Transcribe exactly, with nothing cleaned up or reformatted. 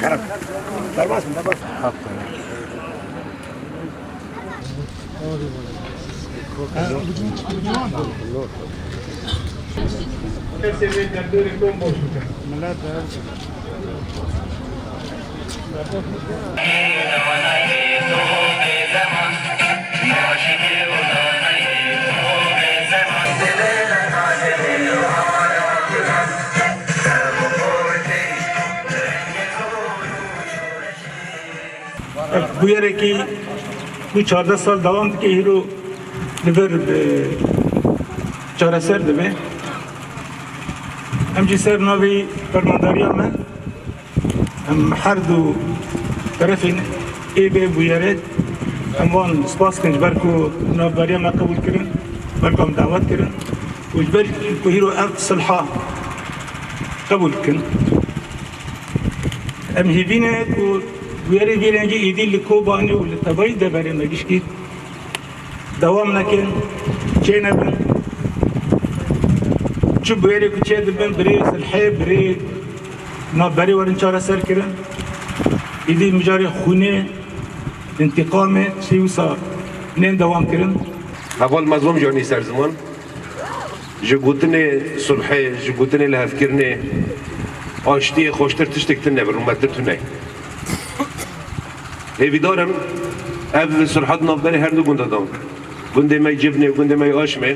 Kerem. Derbas bin, derbas bin. Ev bûyerekî ku çardeh sal dewam dike, hîro li vir, e, çareser dibe. Em jî ser navê fermandariya me, em her du terefên ê vê bûyerê, em wan spas dikin ji ber ku navberiya me qebûl kirin, ber ku em dawet kirin û ji ber ku hîro ev silha qebûl dikin. Em hêvî ne ku bûyerê vî rengî êdî li Kobanê û li tevayî deverê me gişkî dewam nekin, çênebin. Çi bûyerê ku çêdibin, bi rê silhê, bi rê navberê werin çareser kirin. Êdî mijarê xwînê, întîqamê, tiştê wisa nên dewam kirin. Heval Mezlûm Canî Serziman. Ji gotinê sulhê, ji gotinê lihevkirinê, aştiyê xweştir tiştek tune, bi rûmettir tune. Hêvîdar im, ev sulha di navberê her du gunda de, gundê me yê Civnê û gundê me yê Aşmê,